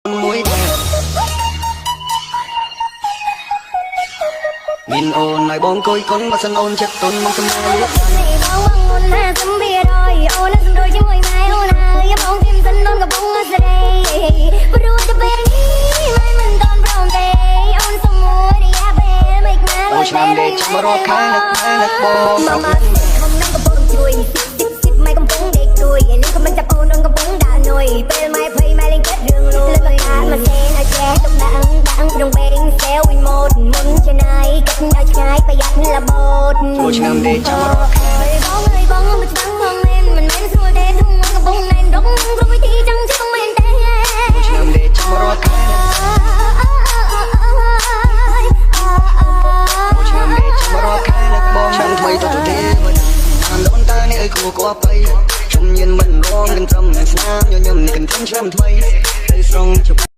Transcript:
មួយដែរមានអូនឲ្យបងគួយកុនបើសិនអូនចិត្តទុនមកសម្លាលៀប បងបងអូនណាសំពីរយអូនសំរួយជាមួយម៉ែអូនហើយបងធីមសិនអូនកំពុងសេរីព្រោះតែពេលនេះម៉ែមិនតន់ព្រមទេអូនសុំមួយរយៈពេលមិនណា អូឆ្នាំដេកចាំរាប់ខែនឹកម៉ែនឹកបង មកមកខំនឹងកំពុងជួយស៊ីស៊ីស៊ីម៉ែកំពុងដេកជួយលីកំមិនចាប់អូនអូនកំពុងដើរនុយពេលម៉ែភ័យម៉ែលេងគិតរឿងលួយលើកាមកសេនឲ្យចេះទុកដាក់ដាក់ក្នុងបេងសែវវិញម៉ូតមុនចំណាយគិតឲ្យឆ្ងាយប្រយ័ត្នលបោត ចូលឆ្នាំដេកចាំរាប់ខែ បងអើយបងមិនច្បាំងបងមែនមិនមែនស្រួលទេធំកំពុងណែនរកគ្រប់វិធីចង់ជិះមែនទេ ចូលឆ្នាំដេកចាំរាប់ខែចូលឆ្នាំដេកចាំរាប់ខែនឹកបងឆ្នាំថ្មីទៅទៅទេបានដូនតានេះអើយគួគួបីខ្ញុំញៀនមិនរងកន្ត្រឹមស្នាមញញឹមនេះកន្ត្រឹមឆ្នាំថ្មីទៅស្រង់ជ